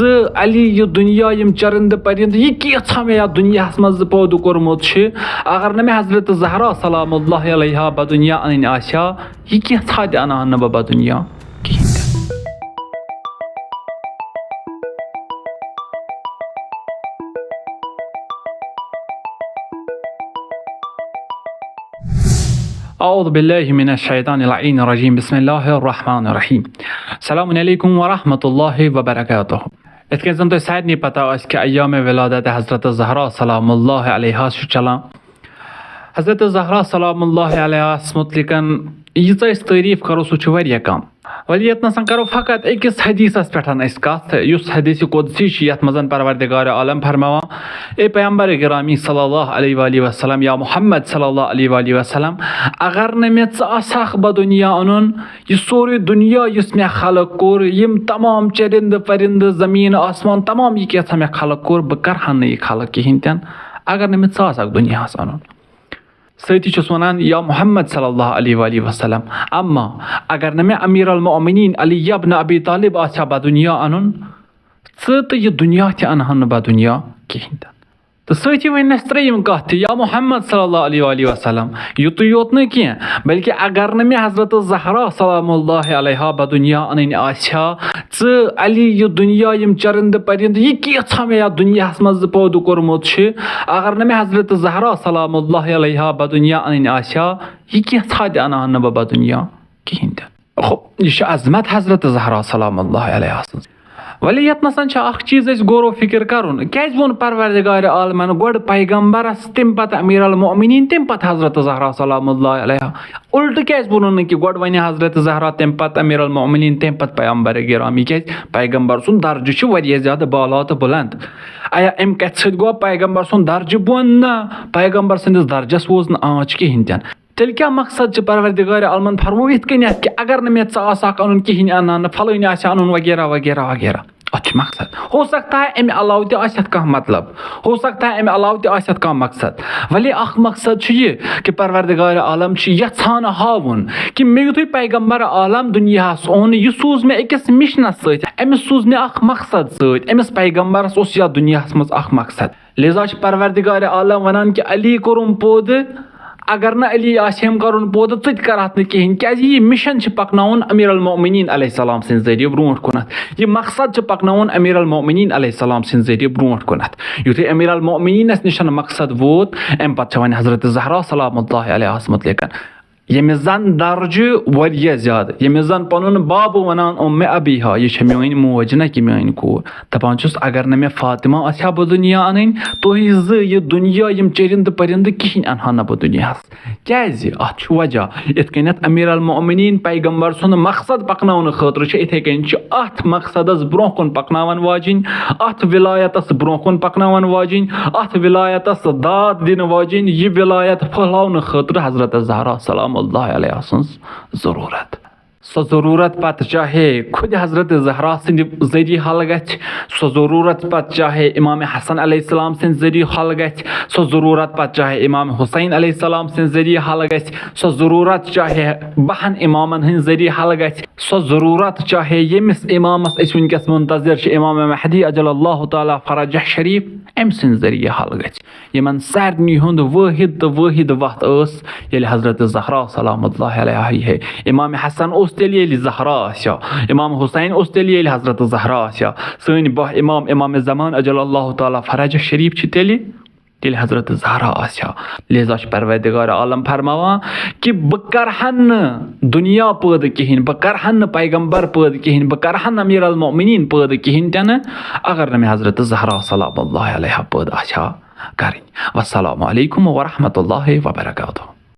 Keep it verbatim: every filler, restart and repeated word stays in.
تہٕ علی، یہِ دُنیا، یِم چرندٕ پرندٕ، یہِ کینٛژھا مےٚ یَتھ دُنیاہَس منٛز پٲدٕ کوٚرمُت چھِ، اگر نہٕ مےٚ حضرت زہرا سلام اللہ علیہا بدُنیا اَنٕنۍ آسہِ ہا، یہِ کینٛژھا تہِ اَنہٕ ہا نہٕ بہٕ بدُنیا کِہیٖنۍ تہِ۔ اعوذ باللہ من الشیطان اللعین الرجیم۔ بسم اللہ الرحمن الرحیم۔ السلام علیکم ورحمۃ اللہ وبرکاتہ۔ یِتھ کٔنۍ زَن تۄہہِ سارنٕے پتہ آسہِ کہِ ایام ولادت حضرت زہرا سلام اللہ علیہا چھُ چلان۔ حضرت زہرا سلام اللہ علیہس متعلقن ییٖژاہ أسۍ تعریٖف کرو، سُہ چھُ واریاہ کم۔ وۄنۍ ییٚتنَس کرو فقط أکِس حدیثس پٮ۪ٹھ أسۍ کتھ، یُس حدیث قدسی چھُ، یتھ منٛز پروردگار عالم فرماوان، اے پیغمبر گرامی صلی اللہ علیہ وآلہ وسلم، یا محمد صلی اللہ علیہ وآلہ وسلم، اگر نہٕ مےٚ ژٕ آسہکھ بدُنیا اونُن، یہِ سورُے دُنیا یُس مےٚ خلق کوٚر، یِم تمام چرندٕ پرندٕ، زمین آسمان، تمام یہِ کینٛژھا مےٚ خلق کوٚر، بہٕ کرٕ ہا نہٕ یہِ خلق کِہیٖنۍ تہِ نہٕ، اگر نہٕ مےٚ ژٕ آسہکھ دُنیاہس اونُن۔ سۭتی چھُس وَنان، یا محمد صلی اللہ علیہ وآلہ وسلم، اما اگر نہٕ مےٚ امیر المؤمنین علی ابن ابی طالب آسہِ ہا بدُنیا اَنُن، ژٕ تہٕ یہِ دُنیا تہِ اَنہٕ ہا نہٕ بدُنیا کِہیٖنۍ تہِ نہٕ۔ تہٕ سۭتی وَنہِ اَسہِ ترٛیٚیِم کَتھ تہِ، یا محمد صلی اللہ علیہ وآلہ وسلم، یُتُے یوت نہٕ کینٛہہ، بلکہِ اگر نہٕ مےٚ حضرت زہرا سلام اللہ علیہا بدُنیا اَنٕنۍ آسہِ ہا، ژٕ علی، یہِ دُنیا، یِم چرندٕ پرندٕ، یہِ کینٛژھا مےٚ یَتھ دُنیاہَس منٛز پٲدٕ کوٚرمُت چھِ، اگر نہٕ مےٚ حضرت زہرا سلام اللہ علیہا بدُنیا اَنٕنۍ آسہِ ہا، یہِ کینٛژھا تہِ اَنہٕ ہا نہٕ بہٕ بدُنیا کِہیٖنۍ تہِ۔ ہو، یہِ چھِ عظمت حضرت زہرا سلام اللہ علیہا سٕنٛز۔ ولی یَتھ نَسَن چھِ اَکھ چیٖز اَسہِ غور و فِکر کَرُن، کیٛازِ ووٚن پروردگار عالمَن گۄڈٕ پیغمبرَس، تَمہِ پَتہٕ امیر المؤمنین، تَمہِ پَتہٕ حضرت زہرا سلام اللہ علیہا؟ الٹہٕ کیٛازِ ووٚنُن نہٕ کہِ گۄڈٕ وَنہِ حضرت زہرا، تَمہِ پَتہٕ امیر المؤمنین، تَمہِ پَتہٕ پیغمبر گرامی؟ کیٛازِ؟ پیغمبر سُنٛد درجہٕ چھُ واریاہ زیادٕ بالا تہٕ بُلند۔ ایا اَمہِ کَتھِ سۭتۍ گوٚو پیغمبر سُنٛد درجہٕ بۄن؟ نہ، پیغمبر سٕنٛدِس درجَس ووز نہٕ آنچ کِہیٖنۍ تہِ نہٕ۔ تیٚلہِ کیٛاہ مقصد چھُ پروردگار عالمَن فرموومُت یِتھ کٔنٮ۪تھ کہِ اگر نہٕ مےٚ ژٕ آسہٕ ہاکھ اَنُن کِہیٖنۍ، اَنہٕ ہا نہٕ، فلٲنۍ آسہِ ہا اَنُن، وغیرہ وغیرہ وغیرہ؟ اَتھ چھُ مقصد۔ ہو سکتا ہے اَمہِ علاوٕ تہِ آسہِ اَتھ کانٛہہ مطلب، ہو سکتا ہے اَمہِ علاوٕ تہِ آسہِ اَتھ کانٛہہ مقصد۔ ولی اَکھ مقصد چھُ یہِ کہِ پروردگار عالم چھُ یَژھان ہاوُن کہِ مےٚ یُتھُے پیغمبر عالم دُنیاہَس اوٚن، یہِ سوٗز مےٚ أکِس مِشنَس سۭتۍ، أمِس سوٗز مےٚ اَکھ مقصد سۭتۍ، أمِس پیغمبرَس اوس یَتھ دُنیاہَس منٛز اَکھ مقصد۔ لہذا چھُ پروردگار عالم وَنان کہِ علی کوٚرُم پٲدٕ، اگر نہٕ علی آسہِ ہم کَرُن پٲدٕ، ژٕ تہِ کَرَتھ نہٕ کِہیٖنۍ، کیٛازِ یہِ مِشن چھِ پَکناوُن امیر المؤمنین علیہ السلام سٕنٛدِ ذٔریعہٕ برونٛٹھ کُنَتھ، یہِ مقصد چھِ پَکناوُن امیر المؤمنین علیہ السلام سٕنٛدِ ذٔریعہٕ برونٛٹھ کُنَتھ۔ یُتھُے امیر المؤمنینَس نِش مقصد ووت، اَمہِ پَتہٕ چھِ وۄنۍ حضرت زہرا سلام اللہ علیہَس مُتعلِقَن، ییٚمِس زَن درجہٕ واریاہ زیادٕ، ییٚمِس زَن پَنُن بابہٕ وَنان، اُمِ ابیہا، یہِ چھےٚ میٲنۍ موج، نہ کہِ میٲنۍ کوٗر۔ دَپان چھُس، اگر نہٕ مےٚ فاطمہ آسہِ ہا بہٕ دُنیا اَنٕنۍ، تُہۍ زٕ، یہِ دُنیا، یِم چٔرِندٕ پٔرِندٕ، کِہیٖنۍ اَنہٕ ہا نہٕ بہٕ دُنیاہَس۔ کیٛازِ؟ اَتھ چھُ وجہ۔ یِتھ کٔنٮ۪تھ امیر المؤمنین پیغمبر سُنٛد مقصد پَکناونہٕ خٲطرٕ چھُ، یِتھَے کٔنۍ چھُ اَتھ مقصدَس برونٛہہ کُن پَکناوَن واجِنۍ، اَتھ ولایتَس برونٛہہ کُن پَکناوَن واجِنۍ، اَتھ ولایتَس داد دِنہٕ واجِنۍ، یہِ ولایت پھٔہلاونہٕ خٲطرٕ حضرت زہرا سلام اللہ علیہا سٕنٛز ضروٗرت۔ سۄ ضروٗرت پتہٕ چاہے خود حضرت زہرا سٕنٛدِ ذٔریعہٕ حل گژھِ، سۄ ضروٗرت پتہٕ چاہے امام حسن علیہ السلام سٕنٛدِ ذٔریعہٕ حل گژھِ، سۄ ضروٗرت پتہٕ چاہے امام حسین علیہ السلام سٕنٛدِ ذٔریعہٕ حل گژھِ، سۄ ضروٗرت چاہے بہن امامن ہٕنٛدِ ذٔریعہٕ حل گژھِ، سۄ ضروٗرت چاہے ییٚمِس امامس أسۍ وٕنکیٚس منتظر چھِ، امام مہدی عجل اللہ تعالیٰ فرجہ شریف، أمۍ سٕنٛدِ ذٔریعہٕ حل گژھِ۔ یِمن سارنٕے ہُنٛد وٲحد تہٕ وٲحد وَتھ ٲس ییٚلہِ حضرت زہرا سلام اللہ علیہا یی ہے۔ امام حسن اوس تیٚلہِ ییٚلہِ زہرا آسہِ ہا، امام حسین اوس تیٚلہِ ییٚلہِ حضرت زہرا آسہِ ہا، سٲنۍ باہ امام، امام زمان عجل اللہ تعالیٰ فرجہ شریف چھِ تیٚلہِ، ییٚلہِ حضرت زہرا آسہِ ہا۔ لہذا چھُ پروردگار عالم فرماوان کہِ بہٕ کرٕ ہا نہٕ دُنیا پٲدٕ کِہیٖنۍ، بہٕ کرٕ ہا نہٕ پیغمبر پٲدٕ کِہیٖنۍ، بہٕ کرٕ ہا نہٕ امیر المؤمنین پٲدٕ کِہیٖنۍ تہِ نہٕ، اگر نہٕ مےٚ حضرت زہرا سلام اللہ علیہا پٲدٕ آسہِ ہا کرٕنۍ۔ والسلام علیکم ورحمۃ اللہ وبرکاتہ۔